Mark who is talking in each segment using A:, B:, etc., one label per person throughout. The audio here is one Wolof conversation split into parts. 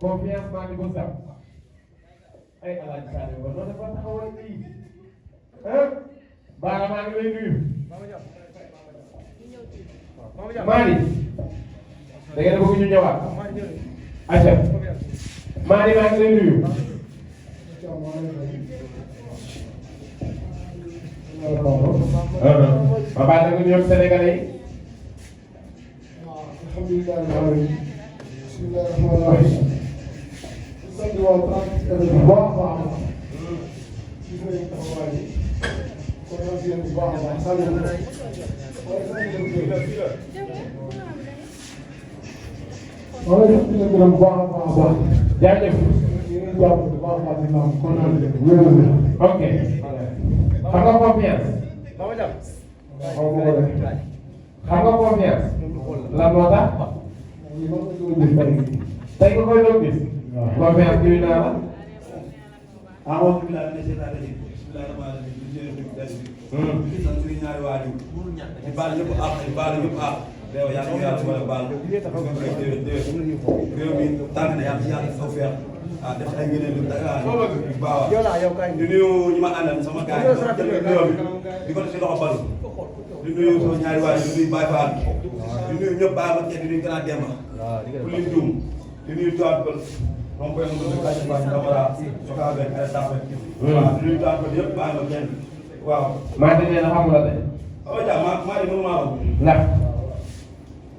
A: confiance maa ngi ko sax ay alaaj Sadio ba noonu dafa taxawal nii Baara maa ngi lay nuyu Mali da ngeen bëgg ñu ñëwaat aca Mali maa ngi lay nuyu ma baal nga nuyu Sénégalais yi
B: alhamdulilah bismillahi rahmaani rahim sant waa Tra bu baax a baax gis nañu taxawaay bi kontaan si yéen bu baax a baax sant nañu wala ñu ngi leen gërëm bu baax a baax a baax
A: jaajëf
B: yéen jàpp bu baax a baax di naan kontaan leen wér-wér
A: ok xam nga confiance
B: xaw ma ko def
A: xam nga confiance lan moo tax tey nga koy doon gis confiance nuyu naa la
C: a'uuzu billaahi mina shaytaani rajiim bismillaahi rahmaani rahiim di sant suñu ñaari waajur di baal ñëpp àq di baal ñëpp àq yow yaa ngi yàlla wala baal réew mi tàng na yàlla yàlla tawfeex ah def ay ngëneel yu baax di nuyu ñi ma àndal sama gars yi jël nuyoo bi di ko def si loxo balu di nuyu sama ñaari waajur di nuyu Baye Fall di nuyu ñëpp Baye ma di nuyu Grand Demba ku lim juum di nuyu Tuwaat Pël moom koy mën a def ay Camara Soka beeg ay Sape waaw di nuyu Tuwaat Pël yëpp Baye ma kenn waaw
A: maa ngi leen a xamul la de
C: awa ja maa di mënu maa ko
A: ndax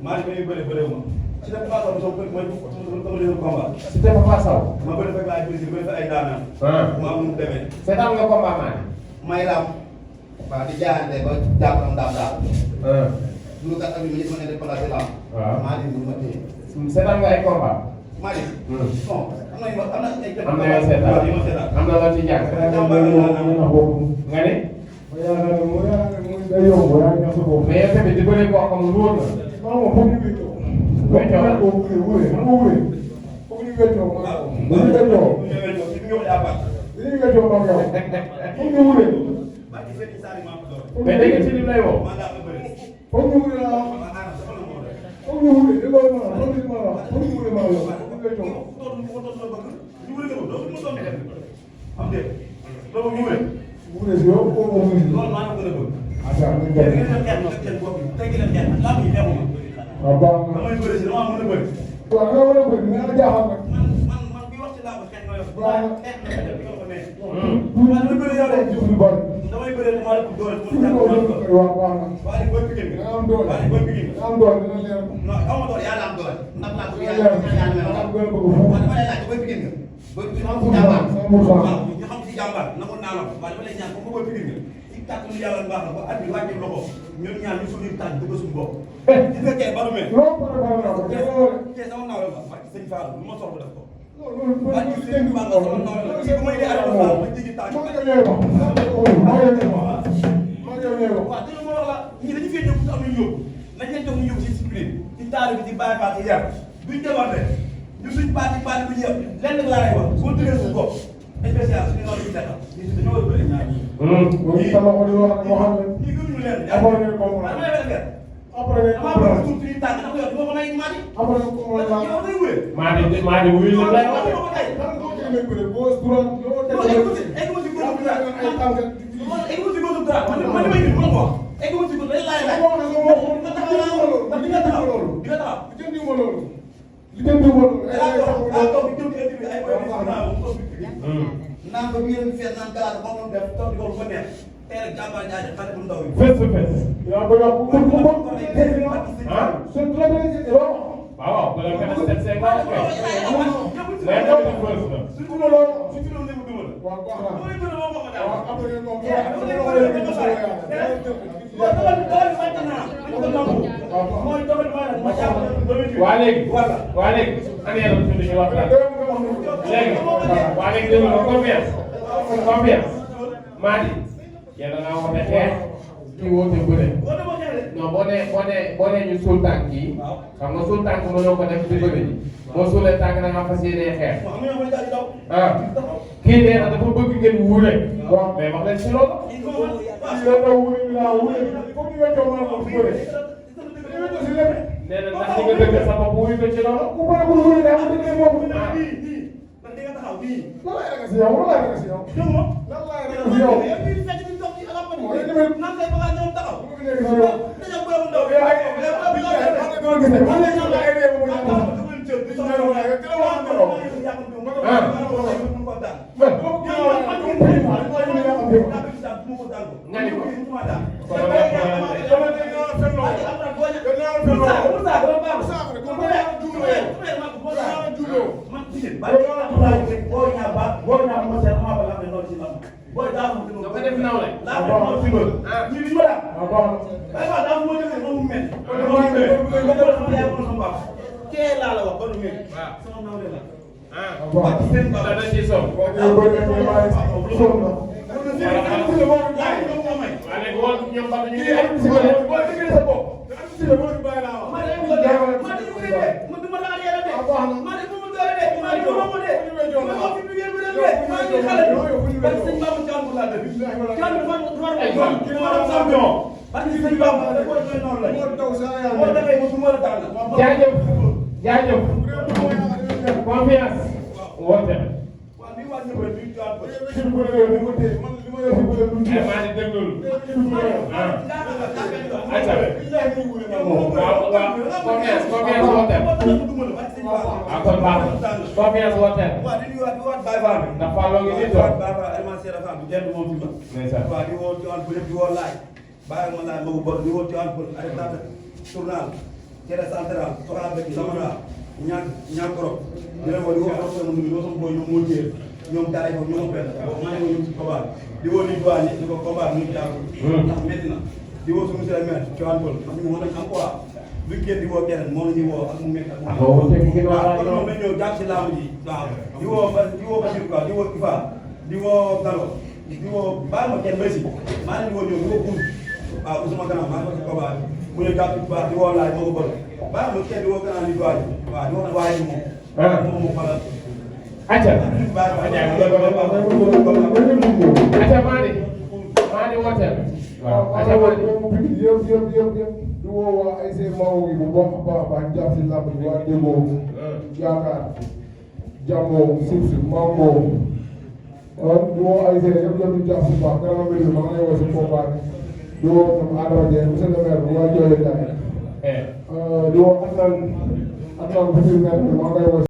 C: maa di may bëre bëre ma si def Papa Sow mooy sama leen combat
A: si te Papa Sow
C: ma bëri fekk ay président bëri fekk ay daanaan ma am nu demee
A: seetaan nga combat maa
D: may ram waaw di jaayante ba jàppam daal daal lu kat am ni ma ne déplacé la maa di ma téye
A: seetaan nga ay combat
D: maa di bon am na ay
A: am na yoo seetaan am na loo ci jàng nga ne mais yow tamit di bëri koo xam lu wóor mais dégg nga ci lim lay woo
C: damay bëre maa la ko doole waaye booy piqué nga am doole waaye booy piqué nga am doole dina leer non aw ma doole yàlla am doole ndax naa ko yàlla am doole waaye dama lay laaj booy piqué nga booy piqué xam ci jàmbaar waaw ñu xam ci jàmbaar nangu naa la waaye dama lay ñaan comme booy piqué nga ci kàttanu yàlla baax na ba at bi wàcce loxo ñun ñaan ñu suñu tànk dugg suñu bopp gis nga kee baru mee kee sama naaw la ba sëñ Fall lu ma soxla def ko waaye ñu sëñ Fall la sama naaw la bu may dee arrêté Fall ma jigi tànk waaw dina ma wax la ñi dañu fee ñëw am nañu yóbbu nañ leen jox ñu yóbbu ci discipline ci taal bi ci bàyyi paat ci yar duñ demante ñu suñ paati bu ñu yëpp lenn laa lay wax soo tëgee suñu bopp spécial suñu noonu ñu seetal dañoo war a bëri ñaar ñii ñii gënuñu leen dama lay leen damaa bëgg suuf suñuy tànk dafa yor duma ko may maati yow day wure
A: maa di wuyu la lay wax
D: naan ko biir mi fees naan galaas ba mu def toog di ko fa neex tey rek jàmbaar jaajëf xale bu ndaw yi.
A: face to face. waaw waaw bala nga def set seen baax kay. mais ñoo ngi first la. waa léegi an yàlla tuuti ñu waxtaan léegi waa léegi dégg nga confiance maa di yàlla naa wax ne xeex kii woote bëre non boo nee ñu suul tànk yi xam nga suul tànk mënoo ko def ci bëre ji boo suulee tànk da nga fas yéenee xeex ah kii nee na dafa bëgg ngeen wuure mais wax leen si loolu
B: wuure
A: nee na ndax li nga dëgg sa bopp wuyu ko ci loolu.
B: ku bëri bu dul daa am dëgg bopp.
C: ndax di nga taxaw nii.
B: lan laay ragal si yow lan laay ragal si yow.
C: dégg nga.
B: lan laay ragal si yow.
C: yow mii fekk ñu toog ci alam ba
B: mooy
C: nii.
B: li may.
C: nan lay bëgg a ñëw taxaw.
B: bu ma nekk si yow.
C: dañoo bëgg a ndaw.
B: yow ay yow man la doon gisee man la ñu la ay réew mu ñu am.
C: kee laa la wax ba nu mel. sama nawle la.
B: waaw
A: da ciy sonn. léegi woon ñoom ba ñu jaajëf jaajëf confiance woote maa ngi déglu waaw confiance woote kon baax na confiance woote ndax Fallou ngi nii toog ndeysaan
C: Kere central soxna Bekki Samara ñaan korop di leen woo di woo sama nuyu ñoo sama boy ñoom moo téye ñoom daay ko ñoom benn maa ngi ñoom ci combat di woo li douane ni ko combat ñu jaar ndax métti na di woo su monsieur le maire ci wan bol xam ni moom lañ am quoi lu génn di woo keneen moom la ñuy woo ak mu métti ak moom moom la ñëw jàpp ci laamu ji waaw di woo Bachir quoi di woo Ifa di woo Gallo di woo baal ma kenn Messi maa ngi di woo ñoom di woo Kour waaw Ousmane Gana maa ngi ko ci combat mu ne jàpp bu baax di woo laaj moo ko bëri baax na kenn di woo gannaaw li doy waaw di wax ne waaye moom. moom moo xalaat.
A: acca maa di wooteel. waaw acca maa di.
B: yëpp di woo waa ay seen maw yi bu baax a baax baax jàpp si làmb ji waa Déggo yaakaar Jambo Sibsi Mambo di woo ay seen yëpp di jàpp si baax dara ma maa ngi woo si combat di woo ñoom Adama Dieng monsieur le maire waa Diohé Diagne di woo Atlan bu fi nekk maa ngi koy woo